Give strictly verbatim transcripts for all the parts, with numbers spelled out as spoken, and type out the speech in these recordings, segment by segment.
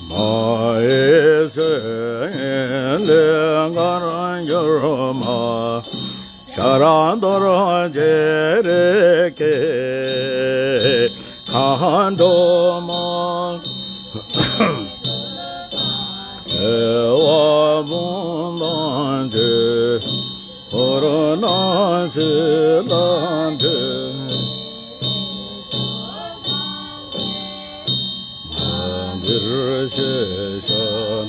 མ་ཧེ་སི་ལས་ངར་འགྱུར་མ། ཤ་ར་གཏོར་བྱེད་རིགས་ཀྱི་མཁའ་འགྲོ་མ། བདེ་བ་སྤངས་དང་བཅས། འཁོར་སྣང་སྲིད་ལ་འདུད། འདིར་གཤེགས་ཤ་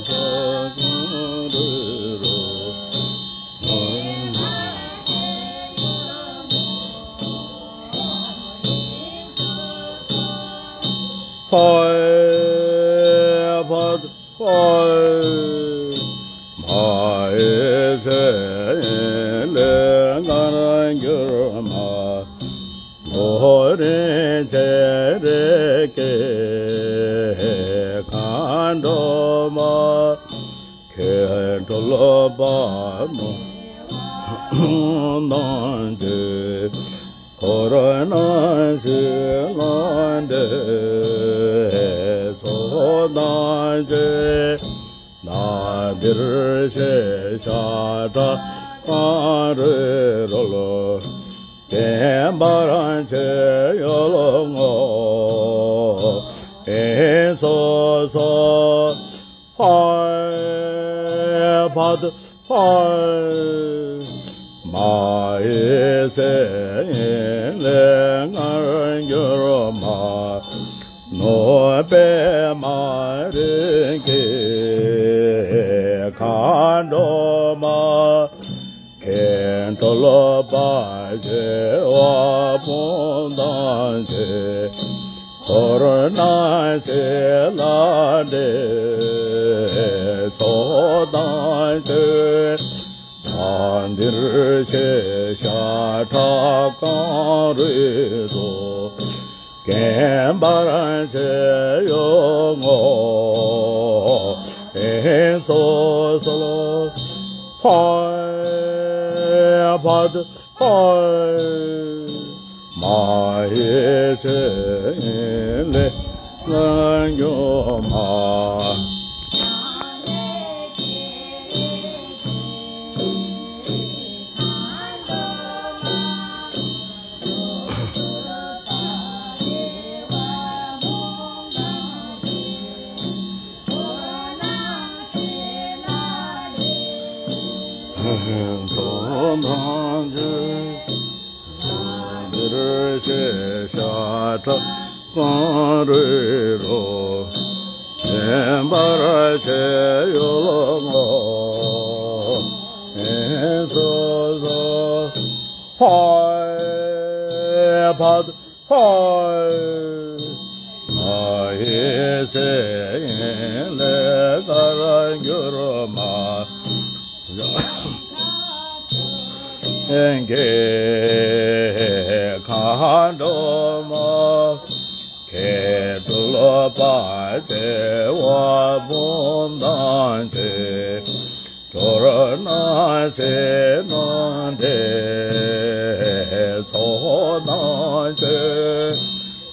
ཁྲག་གང་རུས་རོ། ཧའི་བྷ་དྷ། ཧའི། མ་ཧེ་སི་ལས་ངར་འགྱུར་མ། ལོ་རིན་ཆེན་རིགས་ཀྱི་མཁའ་འགྲོ་མ། མཁའ་འགྲོ་པདྨོ་དང་བཅས། འཁོར་སྣང་སྲིད་ལ་འདུད། ཚོགས་དང་བཅས། ན་འདིར་གཤེགས་ཤ་ཁྲག་གང་རུས་རོ། བརྟན་པར་མཆོད་ཡོད་ངོ་། ཨེ་སོ་སོ། ཧའི་བྷ་དྷ། ཧའི། མ་ཧེ་སི་ལས་ངར་འགྱུར་མ། ནུབ་པདྨ་རིགས་ཀྱི་མཁའ་འགྲོ་མ། མཁའ་འགྲོ་པ་བྱེ་བ་སྤུན་དང་བཅས། འཁོར་སྣང་སྲིད་ལ་འདུད། ཚོགས་དང་བཅས། ན་འདིར་གཤེགས་ཤ་ཁྲག་གང་རུས་རོ། བརྟན་པར་མཆོད་ཡོད་ངོ་། ཨེ་སོ་སོ། ཧའི་བྷ་དྷ། ཧའི། མ་ཧེ་སི་ལས་ངར་འགྱུར་མ། ཚོགས་དང་བཅས། འདིར་གཤེགས་ཤ་ཁྲག་གང་རུས་རོ། བརྟན་པར་མཆོད་ཡོད་ངོ་། ཨེ་སོ་སོ། ཧའི་བྷ་དྷ། ཧའི། མ་ཧེ་སི་ལས་ངར་འགྱུར་མ། མཁའ་འགྲོ་མ། མཁའ་འགྲོ་པ་བྱེ་བ་སྤུན་དང་བཅས། འཁོར་སྣང་སྲིད་ལ་འདུད། ཚོགས་དང་བཅས།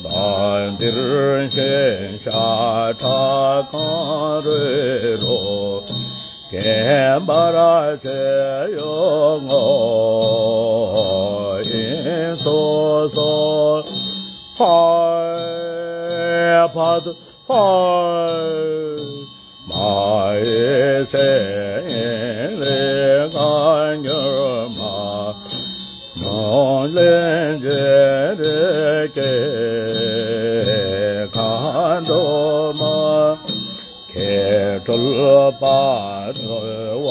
ན་འདིར་གཤེགས་ཤ་ཁྲག་གང་རུས་རོ། བརྟན་པར་མཆོད་ཡོད་ངོ་། ཨེ་སོ་སོ། ཧའི་བྷ་དྷ། ཧའི། མ་ཧེ་སི་ལས་ངར་འགྱུར་མ། ནོར་ལེན་བྱེད་རིགས་ཀྱི་མཁའ་འགྲོ་མ། མཁའ་འགྲོ་པ་བྱེ་བ་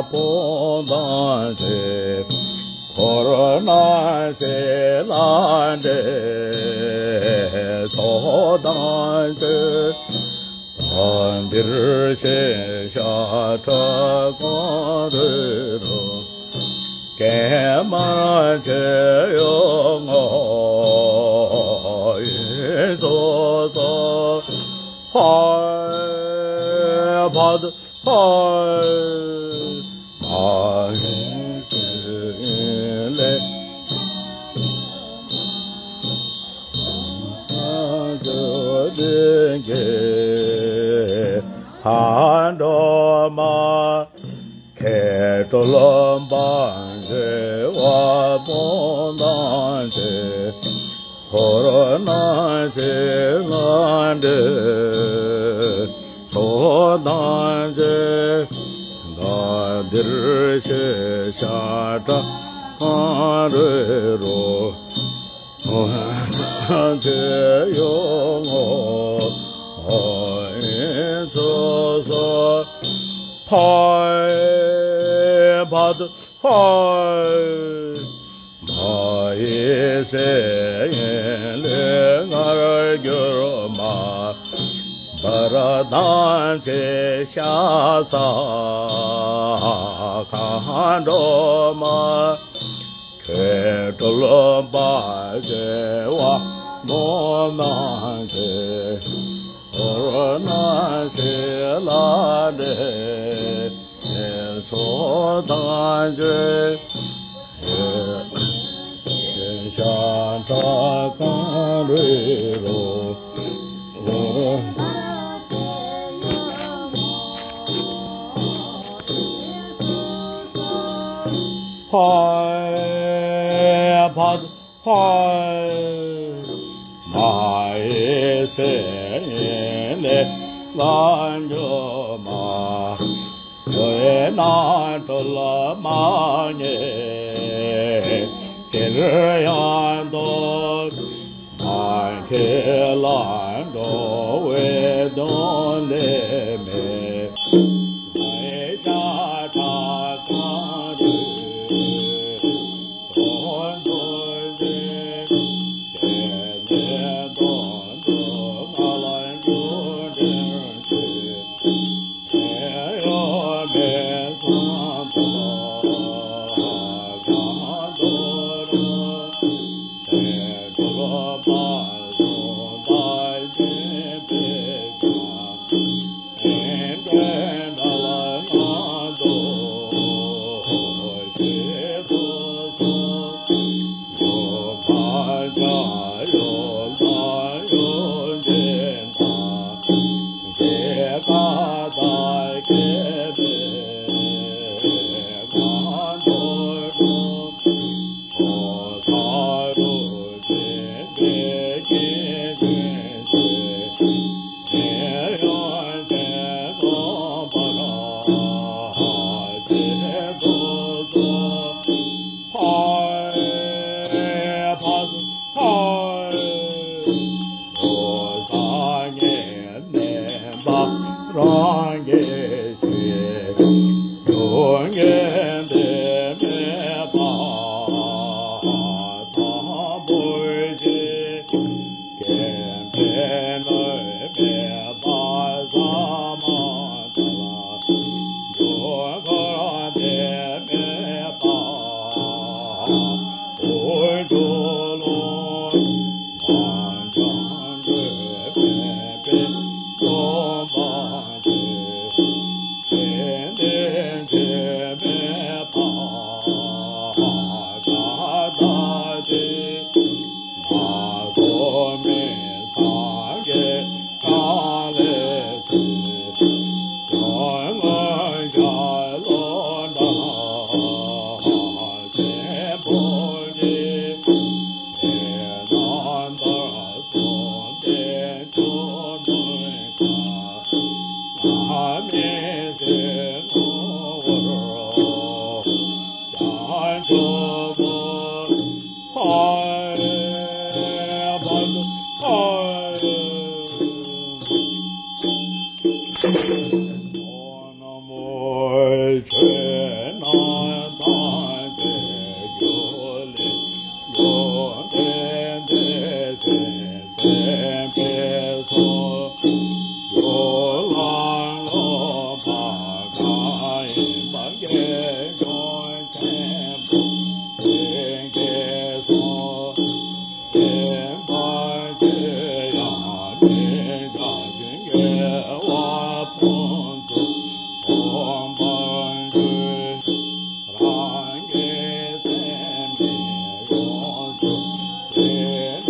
སྤུན་དང་བཅས། འཁོར་སྣང་སྲིད་ལ་འདུད། ཚོགས་དང་བཅས། ན་འདིར་གཤེགས་ཤ་ཁྲག་གང་རུས་རོ། བརྟན་པར་མཆོད་ཡོད་ངོ་། ཨེ་སོ་སོ། ཧའི་བྷ་དྷ། ཧའི། མ་ཧེ་སི་ལས་ངར་འགྱུར་མ། མཐའ་འགྲོ་མ། མཁས་གྲོལ་པ་བྱེ་བ་སྨོན་ལམ་ཆེ། འཁོར་སྣང་ཞིང་ལ་འདྲེན་ཚོགས་དང་བཅས། བདག་འདིར་གཤེགས་ཤ་ཁྲག་གང་རུང་རོ། དེ་ཡོང་ངོ་ཚོགས་སོ། ཕའི་ཕ་དུ་ཕའི། མ་ཧེ་སེ་ཡེ་ལེ་མངར་གྱུར་མ། འབར་དང་བཅས་ཤ་ཟ་མཁའ་འགྲོ་མ། མཁས་གྲོལ་པ་བྱེ་བ་སྨོན་ལམ་ཆེ། འཁོར་སྣང་ཞིང་ལ་འདྲེན་ཚོགས་དང་བཅས། ཤ་ཁྲག་གང་རུང་རོ། ཕའི་ཕ་ཕའི། མ་ཧེ་སེ་ཡེ་ལེ་མངར་གྱུར་མ། ཐོས་ན་གྲོལ་མ་ཉེ་ཅིར་ཡང་ལྡོག། མ་མཁས་ལ་འགྲོ་བའི་དོན་ལས་མེད། ལྷའི་ཤ་ཁྲག་གང་རུང་དོན་དུ་བྱེད། དེ་ནས་དོན་དུ་ང་ལ་འགྱུར་འདིར་འདུས། ཨེ་ཡོ་མེ་སང་ཏོ་ག་ཏོ་ར། སེ་གོལ་པ་ལོ་ད་ཅེ་པེ་ཀ། ཨེ་འདྲེན་དྲ་ལ་ང་དོ་ཤེས་དོ་སོ། ཡོ་མ་ཇ་ཡོ་ལ་ཡོ་ཇེ་ད། ཇེ་ཀ་ད་ཀེ་པེ་ཀ་དོ་ར། ཨོ་ཐ་རུ་ཇེ་པེ་ཀེ་ཇེ་ཇེ། ཨེ་ཡོ་ཇེ་ནོ་པ་ར་ཇེ་དོ་སོ། ཕའི་ཕ་སུ་ཕའི། ཨོ་སངས་རྒྱས་མེད་པ་རང་རྒྱལ་ཞིག། རྒྱུ་ངན་འབྲས་མེད་པ་དང་པོ་ཞིག། སྐྱེ་འཕེལ་གནོད་མེད་པ་ས་མ་ཏ་ལ། འགྲོ་འཁོར་འབྲས་མེད་པ། དབུལ་ཕྱུག་ལོངས་སྤྱོད་འབྲས་མེད་པའི་སྟོན་པ་ཆེ། ཚེ་འདས་འབྲས་མེད་པ་ཀ་ཏ་ཅེ། མ་ཐོབ་མི་སངས་རྒྱས་གང་ལས་ཚེ། དོན་དངོས་ཞལ་ལུང་འདྲ་ལ་ཆེན་པོ་ནི། དེ་ན་མཐར་སོན་ཏེ་ཆོས་མོས་ག་མི་ཟད་བསྔོ་བར་བྱ་ཆོག་གོ། ཧའི་བ་དུ་ཧའི། ཨོ་ན་མོ་ཆོས་རྣམས་དང་བཅས་རྒྱུ་ལས་ཡོན་ཏན་འདས་ཟིན་སེམས་དཔའི་ཚོགས། རྒྱུ་ལ་སློབ་པ་གང་ཡིན་པ་དགེ་སྦྱོང་ཆེན་པོ་དེ་གའི་ཚོགས། བསྟན་པ་ཆེ་ཡང་མི་འདའ་ཞིང་། དགེ་བ་ཕུན་སུམ་ཚོགས་པར་འགྱུར། རང་གི་སེམས་ནི་ཡོངས་སུ་བདེ་ནས་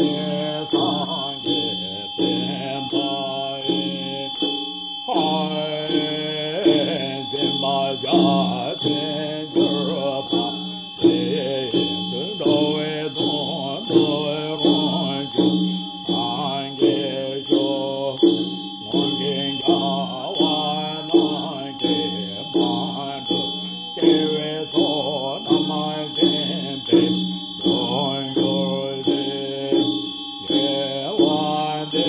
སངས་རྒྱས་བསྟན་པ་ཡི། འཛིན་པ་བརྒྱ་བྱིན་གྱུར་པ། དེ་ཡི་དུས་འགྲོ་བའི་དོན་དུ་རང་བྱུང་སངས་རྒྱས་ཤོག། ངོམས་ཤིང་རྒྱལ་བ་རྣམས་ཀྱིས་མ་གྲུབ་སྐྱེ་བོའི་ཚོགས་རྣམས་འདྲེན་པའི་དོན་གྱུར་ཅིག། དགེ་བ་འདི་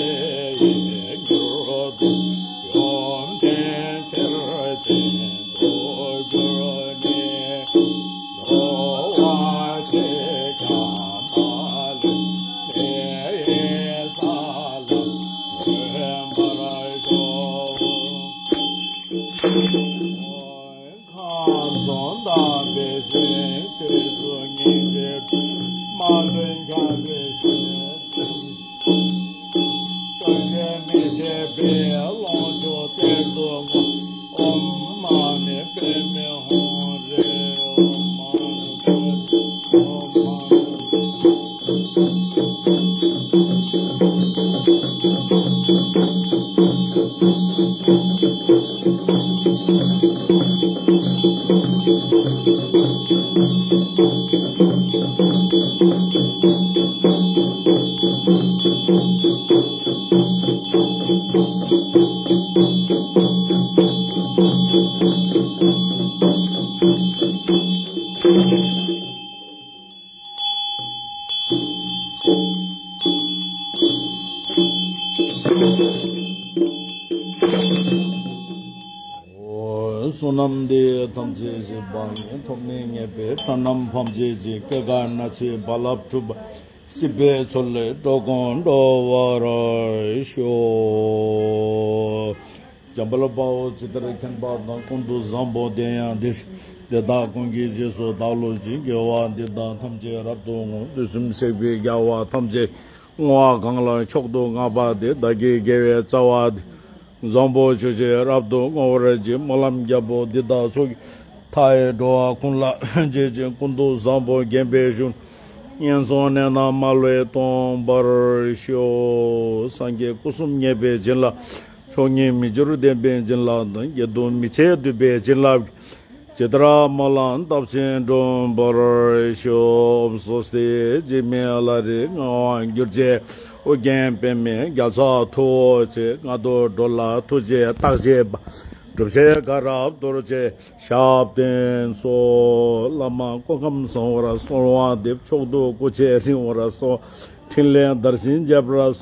ཡིས་མྱུར་དུ་ཡོན་ཏན་ཤེར་ཕྱིན་དུ་གྱུར་ནས། འགྲོ་བ་སྲིད་ཀྱང་མ་ལུས་མི་ཡི་ས་ལ་འགོད་པར་ཤོག། ཁམས་གསུམ་དག་པའི་ཞིང་ཕྱོགས་སུ་སྙིང་རྗེ་མ་ལུས་འཆང་བའི་ཞིང་། སྐྱོན་ཆེན་མི་ཤེས་པའི་ལོངས་སྤྱོད་གཏེར་དུ་བསྔོ། ཨོཾ་མ་ཎི་པདྨེ་ཧཱུྃ་ཧྲཱིཿ། ཨོཾ་མ་ཎི་པདྨེ་ཧཱུྃ་ཧྲཱིཿ། བསོད་ནམས་འདི་ཡིས་ཐམས་ཅད་གཟིགས་པ་ཉིད། ཐོབ་ནས་ཉེས་པའི་དགྲ་རྣམས་ཕམ་བྱས་ཤིང་། སྐྱེ་རྒ་ན་འཆིའི་རྦ་རླབས་འཁྲུགས་པ། སྲིད་པའི་མཚོ་ལས་འགྲོ་ཀུན་སྒྲོལ་བར་ཤོག། འཇམ་དཔལ་དཔའ་བོས་ཇི་ལྟར་མཁྱེན་པ་དང་། ཀུན་ཏུ་བཟང་པོ་དེ་ཡང་དེ་བཞིན་ཏེ། བདག་ཀུན་གྱི་རྗེས་སུ་བདག་སློབ་ཅིང་། དགེ་བ་འདི་དག་ཐམས་ཅད་རབ་ཏུ་བསྔོ། དུས་གསུམ་གཤེགས་པའི་རྒྱལ་བ་ཐམས་ཅད་བསྔོ་བ་གང་ལ་མཆོག་ཏུ་བསྔགས་པ་དེས། བདག་གི་དགེ་བའི་རྩ་བ་འདི་བཟང་པོ་ཇི་བཞིན་རབ་ཏུ་བསྔོ་བར་བགྱི། སྨོན་ལམ་རྒྱལ་པོ་འདི་དག་མཆོག་གི་མཐའ་ཡས་འགྲོ་བ་ཀུན་ལ་བགྱིས་ཤིང་། ཀུན་ཏུ་བཟང་པོ་བརྒྱན་པའི་གཞུང་ངན་སོང་གནས་རྣམས་མ་ལུས་སྟོངས་པར་ཤོག། སངས་རྒྱས་སྐུ་གསུམ་བརྙེས་པའི་བྱིན་རླབས། མཆོག་དམྱལ་མི་འགྱུར་བདེན་པའི་བྱིན་རླབས་དང་། བརྒྱད་དུ་མི་ཕྱེད་འདུས་པའི་བྱིན་རླབས་ཀྱིས། ཇི་ལྟར་སྨོན་ལམ་བཏབ་ཅིང་འགྲུབ་པར་ཤོག། སོ་སྟེ་འཇིགས་མེད་ལྷ་རིགས་མངའ་དབང་སྒྱུར་བཅས། ཨོ་རྒྱན་པདྨའི་རྒྱ་མཚོ་ཐུ་བོ་ཆེ། རྔ་རྡོར་སྒྲོལ་ལ་ཐུགས་རྗེས་བརྟག་བཞེད་པ། སྒྲུབ་བྱེད་དགའ་རབ་རྡོ་རྗེ་ཞབས་བརྟན་སོགས། བླ་མ་སྐུ་ཁམས་བཟང་བར་གསོལ་བ་འདེབས། མཆོག་ཏུ་སྐུ་ཚེ་རིང་བར་གསོལ། འཕྲིན་ལས་དར་ཞིང་རྒྱས་པར་གསོལ།